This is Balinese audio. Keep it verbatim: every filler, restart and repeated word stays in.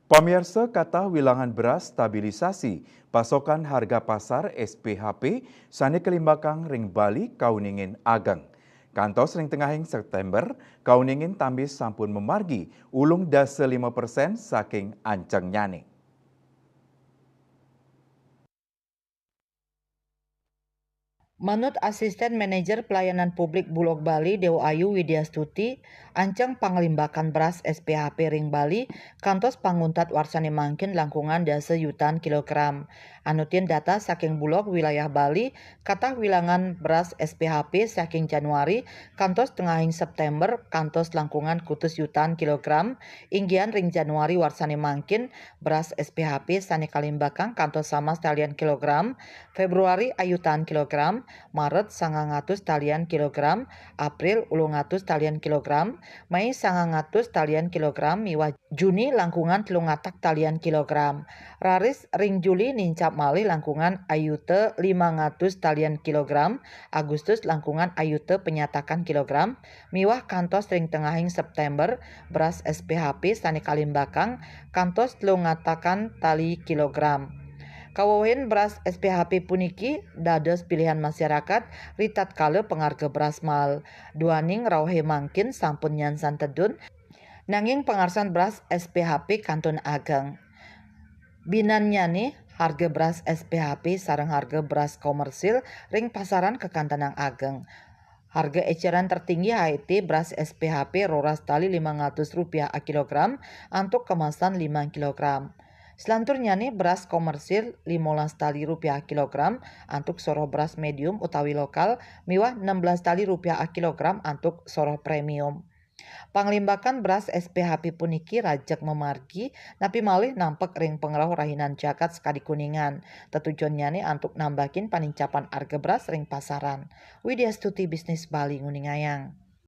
Pamiarsa, katah wilangan beras stabilisasi pasokan harga pasar, S P H P, sane kalimbakang ring Bali kauningin ageng. Kantos ring tengahing September, kauningin tambis sampun mamargi ulung dasa lima persen saking ancengnyane. Manut Asisten Manajer Pelayanan Publik Bulog Bali, Dewa Ayu Widyastuti, anceng panglimbakan beras S P H P ring Bali kantos panguntat warsane mangkin langkungan dasa yutan kilogram. Anutin data saking Bulog wilayah Bali, katah wilangan beras S P H P saking Januari kantos tengahing September kantos langkungan kutus yutan kilogram, inggihan ring Januari warsane mangkin beras S P H P sane kalimbakang kantos samas talian kilogram, Februari ayutan kilogram, Maret sangang atus talian kilogram, April ulung atus talian kilogram, Mei sangang atus talian kilogram, miwah Juni langkungan telung atak talian kilogram. Raris ring Juli nincap malih langkungan ayuta limang atus talian kilogram, Agustus langkungan ayuta penyatakan kilogram, miwah kantos ring tengahing September, beras S P H P sane kalimbakang kantos telung atakan tali kilogram. Kawewehin beras S P H P puniki dados pilihan masyarakat ritatkala pangarga beras mael. Duaning rauhe mangkin sampun nyansan tedun, nanging pangarsan beras S P H P kantun ageng. Binannyane, harga beras S P H P sareng harga beras komersil ring pasaran kakantenang ageng. Harga eceran tertinggi H I T beras S P H P roras tali limang atus rupiah a kilogram antuk kemasan limang kilogram. Selanturnyane beras komersil limolas tali rupiah a kilogram antuk soroh beras medium utawi lokal miwah enam belas tali rupiah a kilogram antuk soroh premium. Panglimbakan beras S P H P puniki rajeg mamargi napi malih nampek ring pangrauh rahinan jagat sakadi Kuningan. Tetujonnyane antuk nambakin panincapan arga beras ring pasaran. Widya Stuti, Bisnis Bali, nguningayang.